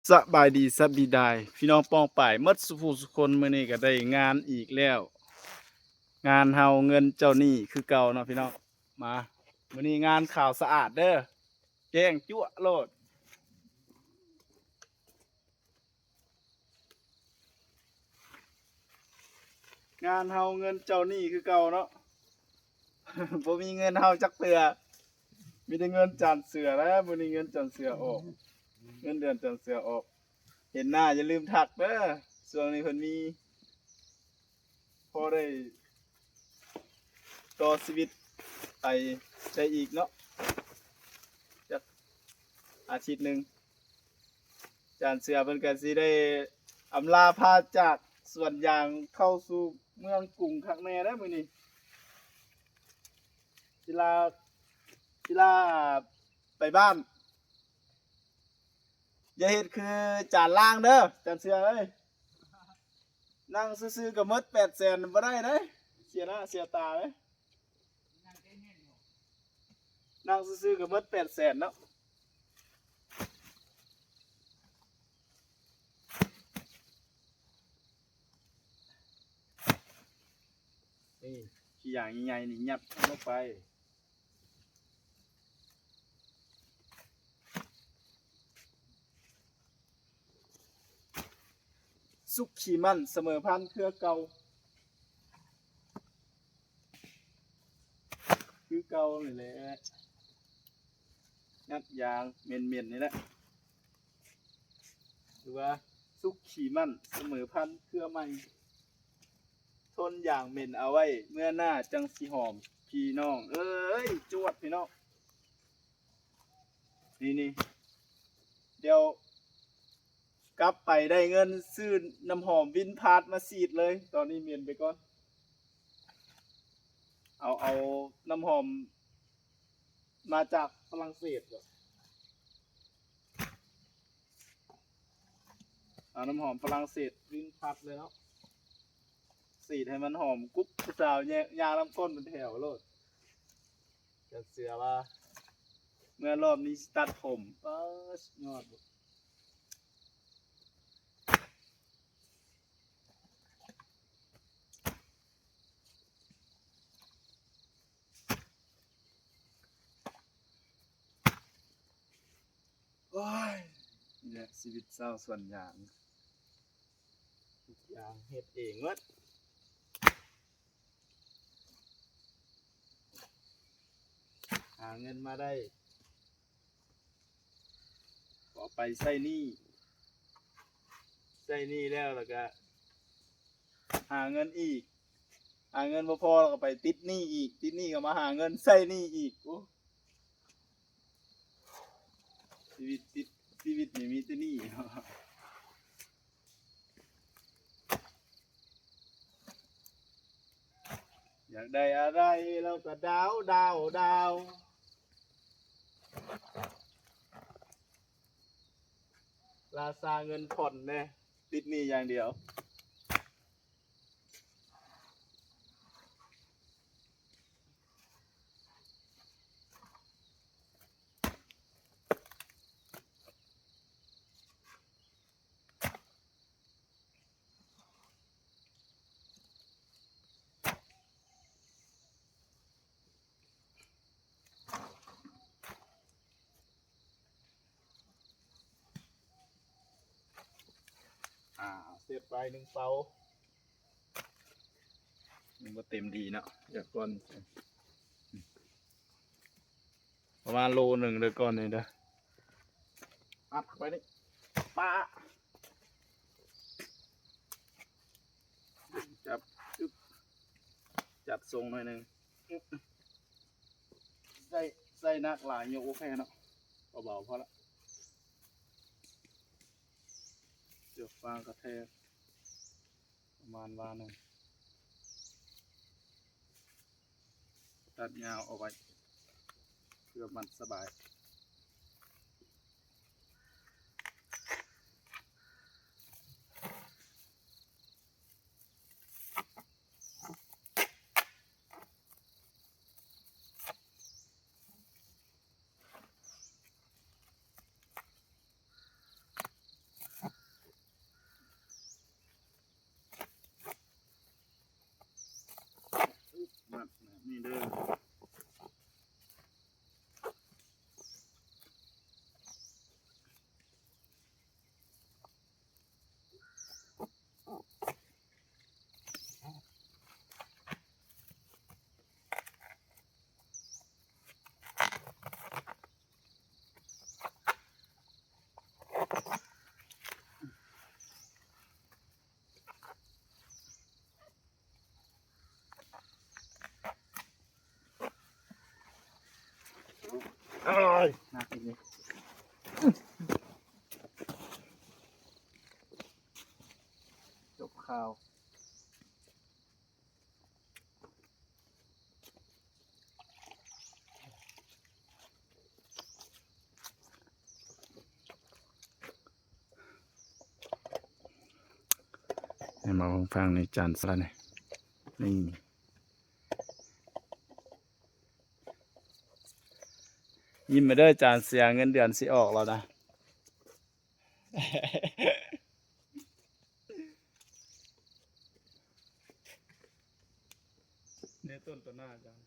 ສະບາຍດີ ສະບາຍດີ ພີ່ນ້ອງປ້ອງປາຍໝົດສູ່ຜູ້ສູ່ຄົນ. ມື້ນີ້ກໍໄດ້ງານອີກແລ້ວ ງານເຮົາເງິນເຈົ້າໜີ້ຄືເກົ່າເນາະພີ່ນ້ອງ. ມາ ມື້ນີ້ງານຂາວສະອາດເດີ້ ແຈ້ງຈັ້ວໂລດ. ງານເຮົາເງິນເຈົ້າໜີ້ຄືເກົ່າເນາະ ບໍ່ມີເງິນເຮົາຈັກເທື່ອ ມີແຕ່ເງິນຈານເສືອແຫຼະ. ມື້ນີ້ເງິນຈານເສືອອອກ ເງິນເດືອນຈານເສືອອອກ. ເຫັນໜ້າຢ່າລືມທັກເດີ້ ຊ່ວງນີ້ເພິ່ນມີ ພໍໄດ້ຕໍ່ຊີວິດໄປໄດ້ອີກເນາະ ຈັກອາທິດໜຶ່ງ. ຈານເສືອເພິ່ນກໍຊິໄດ້ອຳລາພາຈາກສວນຢາງເຂົ້າສູ່ເມືອງກຸງຄັກແນ່ເດີ້ມື້ນີ້. ຊິລາ ຊິລາໄປບ້ານ. ຢ່າເຮັດຄືຈານລ່າງເດີ້ ຈານເສືອເອີຍ. ນັ່ງຊື່ໆກໍໝົດແປດແສນບໍ່ໄດ້ເດ້ ເສຍໜ້າເສຍຕາເດ້. ນັ່ງຊື່ໆກໍໝົດແປດແສນເນາະ. ນີ້ ຂີ້ຢາງໃຫຍ່ໆນີ້ຍັດລົງໄປ. ສຸກຂີ້ໝັ້ນສະເໝີພັນເຄືອເກົ່າ ຄືເກົ່ານີ້ແຫຼະ. ຍັດຢາງເໝັນໆນີ້ແຫຼະ ຫຼືວ່າສຸກຂີ້ໝັ້ນສະເໝີພັນເຄືອໃໝ່. ທົນຢາງເໝັນເອົາໄວ້ ເມື່ອໜ້າຈັ່ງຊິຫອມ ພີ່ນ້ອງເອີຍ. ຈວດ ພີ່ນ້ອງ. ນີ້ໆ ດຽວກັບໄປໄດ້ເງິນຊື້ນ້ຳຫອມວິນພາດມາສີດເລີຍ. ຕອນນີ້ເໝັນໄປກ່ອນ. ເອົາ ເອົານ້ຳຫອມມາຈາກຝຣັ່ງເສດ ເອົານ້ຳຫອມຝຣັ່ງເສດວິນພັດເລີຍເນາະ ສີດໃຫ້ມັນຫອມກຸບ. ຜູ້ສາວຍ່າງນຳກົ້ນເປັນແຖວໂລດ. ຈະເຊື່ອວ່າເມື່ອລອບນີ້ຊິຕັດຜົມ ປາດ ສຸດຍອດ. ໂອ້ຍ ນີ້ແຫຼະຊີວິດຊາວສວນຢາງ ທຸກຢ່າງເຮັດເອງໝົດ. ຫາເງິນມາໄດ້ ກໍເອົາໄປໃຊ້ໜີ້ ໃຊ້ໜີ້ແລ້ວ ແລ້ວກະຫາເງິນອີກ ຫາເງິນບໍ່ພໍ ແລ້ວກໍໄປຕິດໜີ້ອີກ ຕິດໜີ້ກໍມາຫາເງິນໃຊ້ໜີ້ອີກ. ໂອ້ ຊີວິດຕິດ ຊີວິດນີ້ມີແຕ່ໜີ້. ຢາກໄດ້ອະໄລແລ້ວກໍດາວ ດາວ ດາວ ລາຊາເງິນຜ່ອນແດ່ ຕິດໜີ້ຢ່າງດຽວ. ອ່າ ເສຍບໄປໜຶ່ງເປົາ ຍັງບໍ່ເຕັມດີເນາະ ດຽວກ່ອນ ປະມານໂລໜຶ່ງເດີ ກ້ອນນີ້ເດີ ອັດເຂົ້າໄປນີ້ ປະ ຈັບ ຊຶບ ຈັດຊົງໜ້ອຍໜຶ່ງ ໃສ່ ໃສ່ໜັກຫຼາຍຍົກບໍ່ແພ້ເນາະ ເບົາໆ ພໍລະ ເຊືອກຟາງກະແທກ ປະມານວ່ານັ້ນ ຕັດຍາວເອົາໄວ້ ເພື່ອມັນສະບາຍ. ເ ຈົບຂ່າວ. ໃຫ້ມາຟັງໆ ນີ້ ຈານສະລະນີ້ ນີ້ ຍິ້ມໄປເດີ ຈານເສຍເງິນເດືອນຊິອອກແລ້ວນະ. ເນຕົ້ນຕໍ່ໜ້າຈານ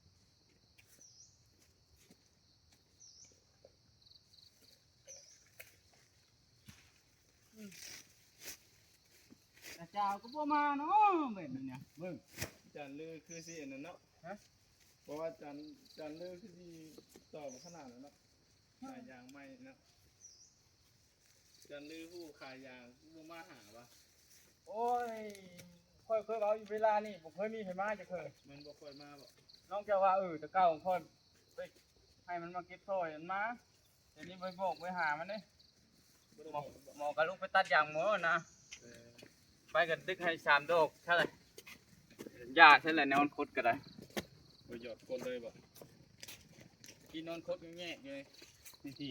ຕາຈາວກໍບໍ່ມາເນາະ ແບບນີ້ນະ ເບິ່ງ ຈານລືຄືຊິອັນນັ້ນເນາະ ຮະ ເພາະວ່າຈານ ຈານລືຄືຊິຕອບຂະໜາດນັ້ນເນາະ ຂາຍຢາງໃໝ່ເນາະ. ຈັນລືຮູ້ຂາຍຢາງ ບໍ່ມາຫາວະ? ໂອ້ຍ ຂ້ອຍເຄີຍເວົ້າຢູ່ເວລານີ້ ບໍ່ເຄີຍມີໃຜມາຈັກເທື່ອ. ມັນບໍ່ຄ່ອຍມາບໍ? ນ້ອງເຈົ້າວ່າ ເອີ ແຕ່ເກົ່າຂ້ອຍໄປໃຫ້ມັນມາເກັບຊ່ອຍ ມັນມາ ດຽວນີ້ບໍ່ບອກໄປຫາມັນເດ້. ບໍ່ໄດ້ບອກ ໝໍກໍລຸກໄປຕັດຢາງໝໍນະ. ເອີ ໄປກໍດຶກໃຫ້ສາມດອກ ເທົ່າໃດ ຢ່າ ເທົ່າໃດ ແນວມັນຄົດກໍໄດ້. ບໍ່ຢອດຄົດເລີຍບໍ? ກິນນອນຄົດແງກຢູ່ນີ້ ທີ່